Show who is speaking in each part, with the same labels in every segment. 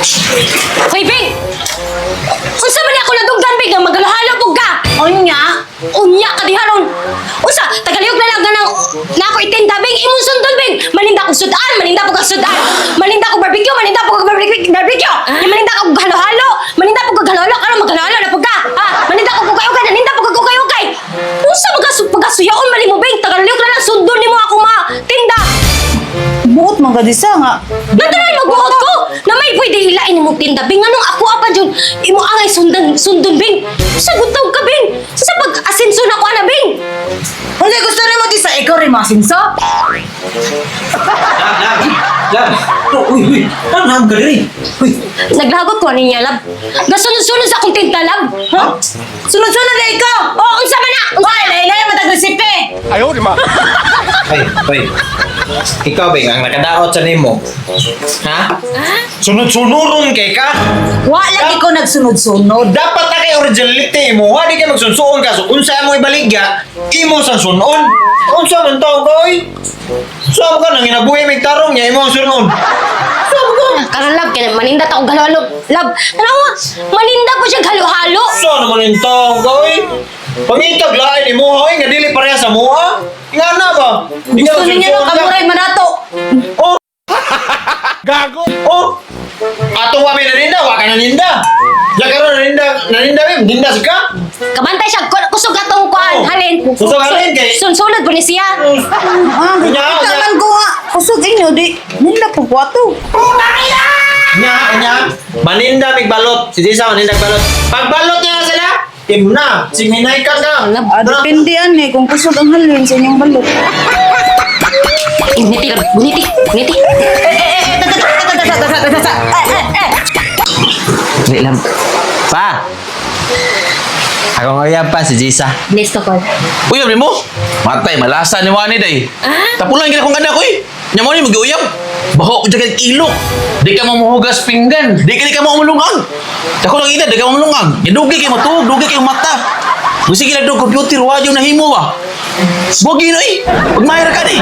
Speaker 1: Hoy, Bing! Unsa man ako naduggan, Bing, nga maghalo-halo pug ka?
Speaker 2: Unya?
Speaker 1: Unya ka diha ron. Unsa, tagalihog na lang ganang na ako itinda, Bing. Imong sundon, Bing. Maninda kog sudan, maninda pug kag sudan. Maninda kog barbecue, maninda pug kag barbecue, barbecue. Nya maninda kog halo-halo, maninda pug kag halo-halo karon maghalo-halo na pug ka. Ha, maninda kog ukay-ukay, naninda pug kag ukay-ukay. Unsa man ka pagkasuyaon man nimo, Bing? Tagalihog na lang sundon nimo ako ma tinda.
Speaker 2: Buot man ka di sa nga.
Speaker 1: Natural magbuot ko! Na may pwede hilain imong tinda, Bing. Anong ako apa dyan? Imo angay sundan, sundon, Bing. Sa gutaw ka, Bing. Sa pag-asenso na ko, ana, Bing.
Speaker 2: Unsay gusto nimo di sa ikaw rin masinso?
Speaker 3: Lab, lab, lab. Oh, uy, uy. Ano na ka diri? Uy.
Speaker 1: Naglagot ko ani niya, lab. Gasunod-sunod sa akong tinda, lab. Ha?
Speaker 2: Sunod-sunod na ikaw.
Speaker 1: Oh, unsa man na? Unsa
Speaker 2: Hoy, lahi-lahi matag resipe.
Speaker 3: Ay, uy. Ikaw bing ang nakadaot sa nimo. Ha? Sunod-sunuron kay ka.
Speaker 2: Wa lagi ko nagsunod-sunod.
Speaker 3: Dapat na kay originality mo. Wa di kay magsunsuon ka. So, unsa mo ibaligya, imo sang sunon. Unsa man tawo ka, oy? Sa mo ka nang ginabuhi may tarong niya imo ang sunon. Sa mo ka?
Speaker 1: Karon, lab, kaya maninda ta og halo-halo. Lab, tanawa, maninda po siya halo-halo.
Speaker 3: Sa naman yung tawo ka, oy? Pangitag lain imo, oy, nga dili pareha sa mua. Nga na ba? Di ka
Speaker 2: Gusto ninyo
Speaker 3: magsunsuon
Speaker 2: ng
Speaker 3: ka.
Speaker 2: kamuray manato.
Speaker 3: Oh! Gago! Oh! Atong wa may naninda, wa ka naninda. Ya karon naninda, naninda mi, ninda sa ka.
Speaker 1: Kabantay siya, kusog atong kuan,
Speaker 3: Oh.
Speaker 1: halin.
Speaker 3: Kusog halin, kay-
Speaker 1: Sunsunod po ni siya.
Speaker 2: Ah,
Speaker 3: Unya,
Speaker 2: kita
Speaker 3: unya.
Speaker 2: man ko nga. Kusog inyo di. Ninda po ko ato.
Speaker 3: Nya, nya. Maninda mig balot. Si Jisa maninda mig balot. Pagbalot niya sila, tim na. Sing hinay ka ka.
Speaker 2: Ah, depende ani kung kusog ang halin sa inyong balot.
Speaker 1: Uniti, lab, uniti, uniti.
Speaker 2: Eh eh eh, ta ta ta ta ta ta ta ta. Eh eh eh.
Speaker 3: Dili lang. Pa. Ako nga pa si Jisa.
Speaker 1: Next call.
Speaker 4: Uyab ni mo? Matay, malasa ni Wani day. Tapulan gina kong anak oy. Nya mo ni mag-uyab. Baho ko dyan ilok. Di ka mamuhugas pinggan. Di ka maumulungag. Dako lang ina, di ka maumulungag. Nya dugi kay matuog, dugi kay mata. Gusto gila do computer wa yung nahimo ba. Bugi no eh. Pagmahira ka ni.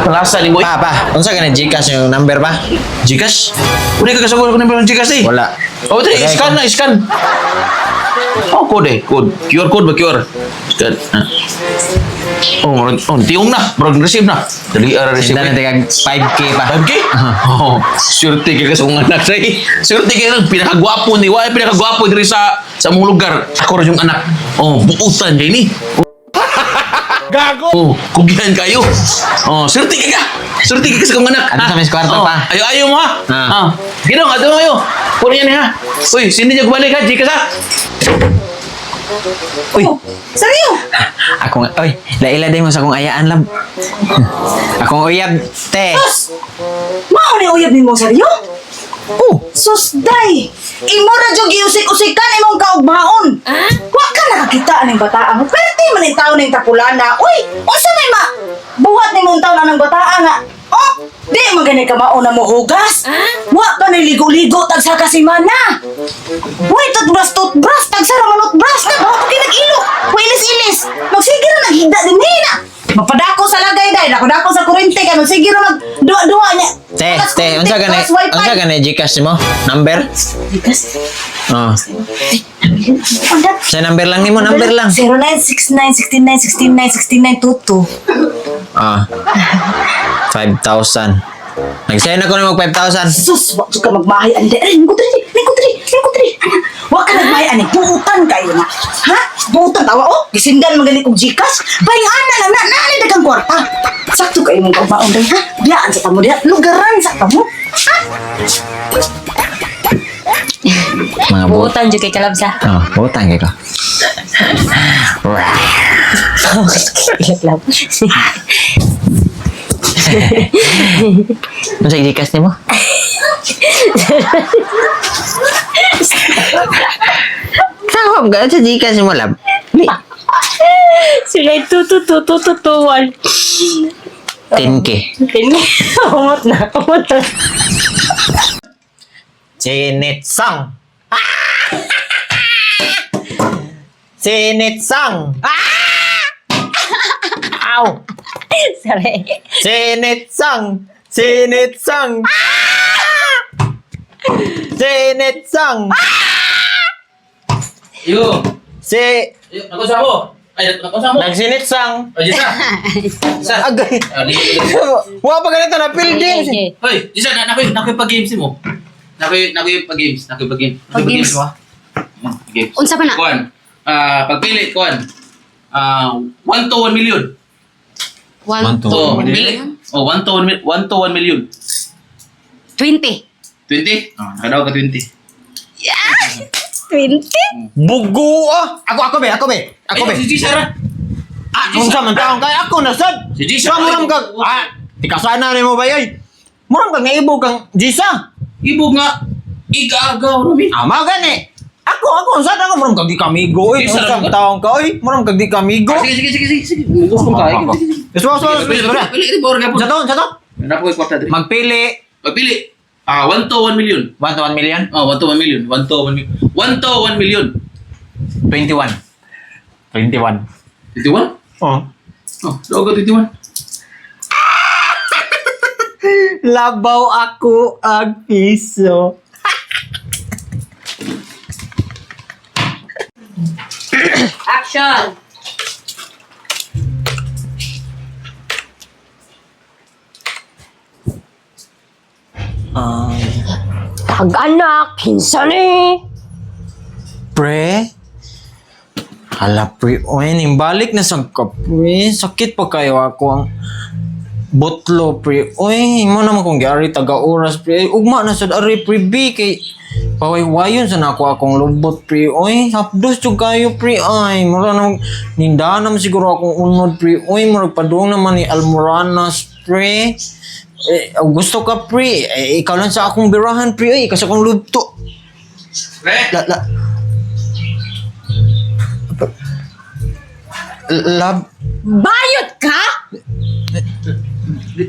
Speaker 4: Malasa ni mo eh.
Speaker 3: Pa, pa. Unsa ka na Gcash yung number pa?
Speaker 4: Gcash? Uli ka kasagol ko ng Gcash eh.
Speaker 3: Wala.
Speaker 4: Oh, dali,
Speaker 3: Wala,
Speaker 4: scan na, scan. Oh, code eh, code. QR code ba, QR? Scan. Ah. Oh, murag, oh, tiyong na. Murag receive na. Dali, ara receive.
Speaker 3: Sinda na tigag 5K pa.
Speaker 4: 5K? Oh, swerte kay ka sa kong anak say. Swerte kay ka pinakagwapo ni, wa pinakagwapo diri sa mong lugar. Ako ra yung anak. Oh, buutan kay ni. Gago. Oh, kugihan kayo. Oh, swerte kay ka. Swerte kay ka sa kong anak.
Speaker 3: Ano sa may kwarto
Speaker 4: oh,
Speaker 3: pa?
Speaker 4: Ayo ayo mo ha.
Speaker 3: Ah.
Speaker 4: Ah. Ginong ato kayo. Puro yan ha. Uy, sindi niyo balik ha, Gcash ha.
Speaker 3: Uy,
Speaker 2: Seryo?
Speaker 3: ako nga, oy, laila din mo sa akong ayaan lab. Akong uyab, te.
Speaker 2: Sus! Mao ni uyab nimo seryo?
Speaker 3: Oh,
Speaker 2: Sus day! Imo ra jud giusik-usikan imong kaugmaon. Wa ka nakakita aning bataa mo. Perti man ning taon ning tapulana. Uy, unsa may ma buhat nimo ang taon anang bataa nga? Oh, di man gani ka mao na mohugas. Wa pa ni ligo-ligo tag sa kasimana. Uy, toothbrush, toothbrush, tag sa ramon toothbrush na pa kinag-ilo. Wa ilis-ilis. Magsige ra naghigda din na. Mapadako sa lagay day, dako-dako sa kurente kay magsige ra mag duwa-duwa niya.
Speaker 3: Te,
Speaker 2: Tagas
Speaker 3: te,
Speaker 2: kurente,
Speaker 3: unsa gani?
Speaker 2: tagas wifi.
Speaker 3: Unsa gani Gcash mo? Number?
Speaker 2: Gcash.
Speaker 3: Oh. Sa number lang nimo, number lang.
Speaker 2: 0969 69 69 69 22.
Speaker 3: Ah. 5,000. Nag-send ako nimo 5,000.
Speaker 2: Sus, wa ka magmahay ani. Ay, lingkod diri, lingkod diri, lingkod diri. Ana, wa ka nagmahay ani. Buutan kayo na. Ha? Buutan tawa oh. Gisindan man gani kog Gcash. Pahingana lang na, naani daghang kwarta. Sakto kayo mong kabaon day ha. Biyaan sa tamo diha, lugaran sa tamo. Ha?
Speaker 3: Mga buot.
Speaker 1: Buutan jud kay kalab sa.
Speaker 3: Oh, buotan kay ko.
Speaker 1: Lab.
Speaker 3: Unsa Gcash nimo? Tawag ka sa Gcash nimo lab. Li.
Speaker 1: Sila 2 2 2 2 2 2 1.
Speaker 3: 10K.
Speaker 1: Umot na, umot na.
Speaker 3: Sinitsang. Sinitsang. Ow.
Speaker 1: Sorry.
Speaker 3: Sinitsang. Sinitsang. Sinitsang.
Speaker 4: Yo.
Speaker 3: Si
Speaker 4: Yo, nakunsa mo. Ay, nakunsa mo.
Speaker 3: nagsinitsang.
Speaker 4: Ay, Jisa. Jisa.
Speaker 3: Agay.
Speaker 4: Ah, di.
Speaker 3: Wa pa ganito na building.
Speaker 1: Okay.
Speaker 4: Hoy, Jisa, na nakoy nakoy pag-games mo. Nakoy nakoy pag-games, nakoy pag-games. Nakoy
Speaker 1: Pag-games.
Speaker 4: mo. Games.
Speaker 1: Unsa pa na?
Speaker 4: Kuan. Ah, pagpili kuan. Ah, 1 to 1 million.
Speaker 1: 1
Speaker 3: One to
Speaker 4: Oh,
Speaker 3: one
Speaker 4: pili. Oh, 1 to 1 1 to 1 million.
Speaker 1: 20.
Speaker 4: 20? Ah, nakadaw ka 20.
Speaker 1: 20?
Speaker 3: Bugo ah. Ako ako be, ako be. Ako be.
Speaker 4: Ay, si Jisa ra.
Speaker 3: Ah, unsa man taong kay ako na sad.
Speaker 4: Si Jisa.
Speaker 3: Sa muram kag ah, tikasana nimo ba yoy? Muram kag naibog kang Jisa.
Speaker 4: Ibog nga igaagaw rumi.
Speaker 3: Ama gani. Ako ako unsa ako muram kag di kamigo oy.
Speaker 4: Jisa,
Speaker 3: Unsa
Speaker 4: ra-
Speaker 3: taong ka oy? Muram kag di kamigo.
Speaker 4: Ah, sige, sige, sige, sige, sige. Mugos kong kain. Sige, sige.
Speaker 3: Gusto mo,
Speaker 4: Sige, Pili, pili, pili, pili, bawar ka po.
Speaker 3: Sa to, sa to.
Speaker 4: Napo ko'y kwarta diri.
Speaker 3: Magpili
Speaker 4: Pagpili. Ah, 1 to 1 million.
Speaker 3: 1 to 1 million.
Speaker 4: Oh, 1 to 1 million. 1 to 1 million. 1 to 1 million.
Speaker 3: 21. 21.
Speaker 4: 21?
Speaker 3: Oh.
Speaker 4: Oh, daw ka 21.
Speaker 3: Labaw ako ag piso.
Speaker 1: Action! Tag-anak, kinsa ni?
Speaker 3: Pre? Hala pre, oy, nimbalik na sa ka, pre. Sakit pa kayo ako ang botlo, pre. Oy, mo naman kong giari taga oras, pre. Ugma na sad ari, pre, B, kay paway-wayon sa nako akong lubot, pre. Oy, hapdos jud kayo, pre. Ay, mura na nindahan naman siguro akong unod, pre. Oy, murag padung naman ni Almoranas, pre. Eh, gusto ka, pre. Eh, ikaw lang sa akong birahan, pre. Oy, ikaw sa akong lubto.
Speaker 4: Pre!
Speaker 3: La, la. Lab.
Speaker 1: Bayot ka?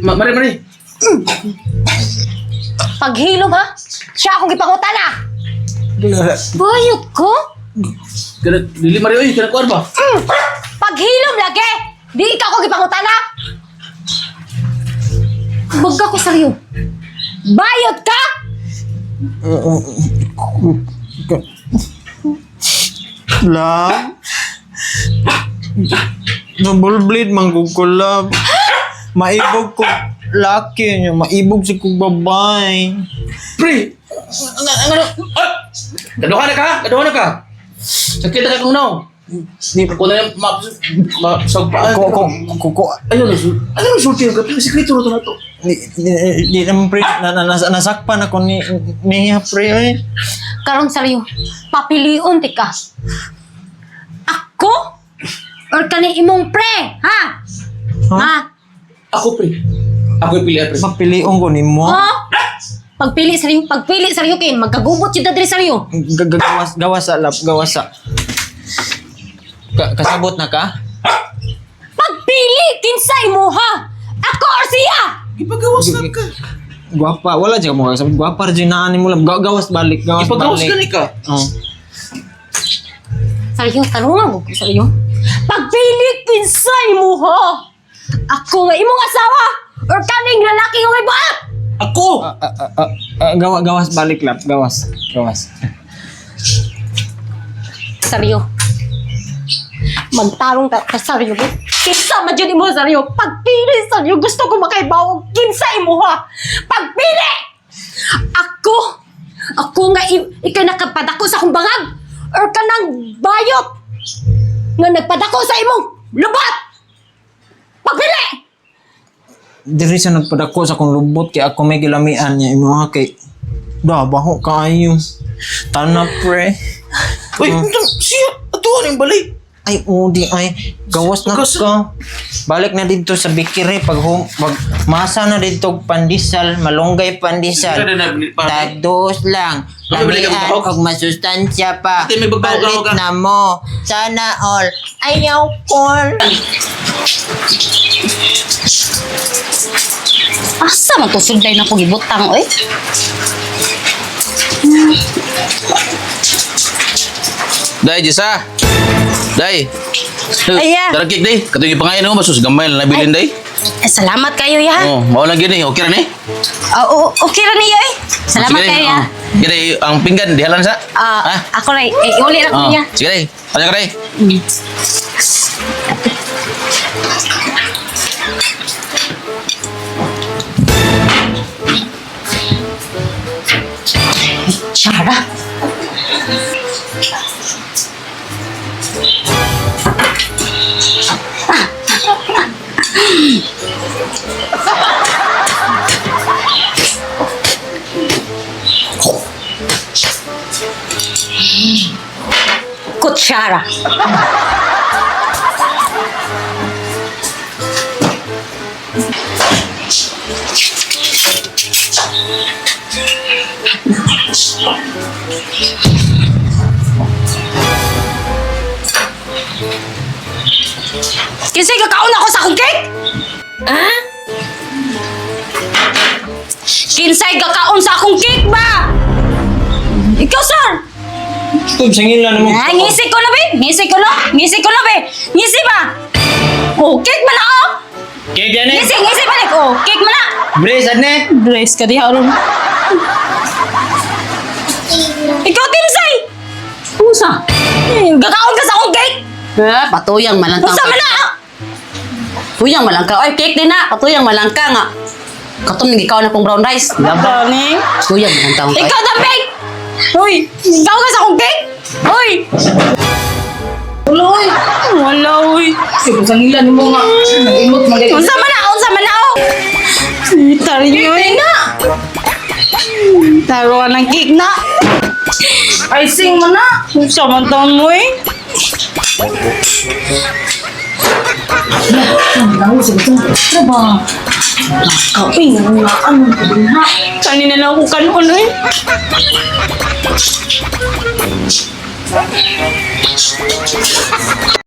Speaker 4: Mare, mare.
Speaker 1: Paghilom ha? Siya akong gipangutan ah! Bayot ko?
Speaker 4: Kana dili mare oy, kana kuan ba?
Speaker 1: Paghilom lagi! Di ikaw ako gipangutan ah! Bagka ko sa'yo. Bayot ka?
Speaker 3: Lab. Double blade manggug ko, lab. Maibog ko laki niya. Maibog si kong babay.
Speaker 4: Pre! Ang ang ano? Ah! Kaduha na ka? Kaduha na ka? Sakit na ka kung now.
Speaker 3: Di,
Speaker 4: Ako na yung ma... Ma... Sa paa.
Speaker 3: ko, ko, ko, ko,
Speaker 4: Ayun, ano yung sulti ka? Pero sikreto na to na to.
Speaker 3: di, di, di naman pre, na, na, nasakpan ako ni, niya pre, eh.
Speaker 1: Karon sa'yo, papilion ti ka. Ako? Or kani imong pre, ha? Ha?
Speaker 4: Ako, pre. Ako yung pilihan, pre.
Speaker 3: Mapilion ko ni mo.
Speaker 1: Ha? Pagpili sa iyo kay magkagubot jud ta diri sa iyo.
Speaker 3: Gawas, gawas sa, lab, gawas sa. Kasabot na ka?
Speaker 1: Pagpili kinsa imuha? Ako or siya?
Speaker 4: Ipagawas na ka.
Speaker 3: Guwapa, wala dyan mo kasabot. Guwapa rin dyan naanin mo lang. Gawas balik, gawas
Speaker 4: Ipagawas
Speaker 3: balik.
Speaker 4: ka ni ka.
Speaker 3: Oh.
Speaker 1: Sa iyo, tarungan mo sa iyo. Pagpili kinsa imuha? Ako nga imong asawa or kaning lalaki nga may buhat?
Speaker 4: Ako!
Speaker 3: Ah, ah, ah, ah, gawas balik lap, gawas, gawas.
Speaker 1: Saryo. Magtarong ka ka saryo. Kinsa man jud imo saryo. Pagpili saryo gusto ko makaibaw og kinsa imuha. Pagpili! Ako ako nga ikay nakapadako sa akong bangag or kanang bayot nga nagpadako sa imong lubot. Pagpili!
Speaker 3: Diri sa nagpadako sa akong lubot kay ako may gilamian niya imo ha kay da baho kaayo. Tana pre.
Speaker 4: Uy, siya! Ato yung balay.
Speaker 3: Ay udi ay gawas na
Speaker 4: Gawas.
Speaker 3: ka. Balik na dito sa Bikiri pag home, pag masa na dito og pandesal, malunggay pandesal. Tagdos lang.
Speaker 4: Ano, balik ang
Speaker 3: Lamian
Speaker 4: bahog?
Speaker 3: og masustansya pa.
Speaker 4: Ate, may bagbahog
Speaker 3: Palit
Speaker 4: ka.
Speaker 3: na mo. Sana all. Ayaw all.
Speaker 1: Asa man to sudlay na ko gibutang oy?
Speaker 4: Day, Jisa. Day.
Speaker 1: Aya.
Speaker 4: Darang cake, day. Katong ipangayon mo, masus gamay na nabilin, day.
Speaker 1: Eh, salamat kayo ya.
Speaker 4: Oh, mao lang gini. Okay ra ni?
Speaker 1: Oo, okay ra niyo eh. Salamat
Speaker 4: Sige,
Speaker 1: kayo ya.
Speaker 4: oh. Sige day, ang pinggan dihalan sa.
Speaker 1: Ah,
Speaker 4: Ha?
Speaker 1: ako na, eh, uli na ko
Speaker 4: Oh,
Speaker 1: niya.
Speaker 4: sige day. Ano ka day?
Speaker 1: Chara. Kutsara. Kinsay kakaon ako sa akong cake? Ha? Kinsay gakaon sa akong cake ba? Ikaw, sir!
Speaker 3: Kung sangila na mo.
Speaker 1: Ah, ngisi ko na, be! Ngisi ko na! Ngisi ko na, be! Ngisi ba? Oh, cake man na, oh!
Speaker 3: Kaya gani.
Speaker 1: Ngisi, ngisi balik! Oh, cake man na!
Speaker 3: Brace adne.
Speaker 1: Brace ka diha, ron. Ikaw, Timsay! Usa! Gakaon ka sa akong cake!
Speaker 5: Eh, patuyang malangka.
Speaker 1: Usa man na! ah!
Speaker 5: Tuyang malangka. Oy, cake din na. Patuyang malangka nga. Katong nang ikaw na pong brown rice. Gaba.
Speaker 1: Tani?
Speaker 5: Tuyang malangka.
Speaker 1: Ikaw, Dambing! Uy! Ikaw ka sa akong cake? Uy!
Speaker 2: Wala oy.
Speaker 1: Wala, uy.
Speaker 2: Sige, sangila nimo nga. Nag-imot man
Speaker 1: Unsa man na, unsa man na, oh! Tariyo,
Speaker 2: Cake na.
Speaker 1: Taro ka ng cake na.
Speaker 2: Icing man na.
Speaker 1: Unsa man taon mo, eh?
Speaker 2: Ang sa ito. Ano ba? Kape nga nga ano ha.
Speaker 1: Kanina lang ako kanon, eh.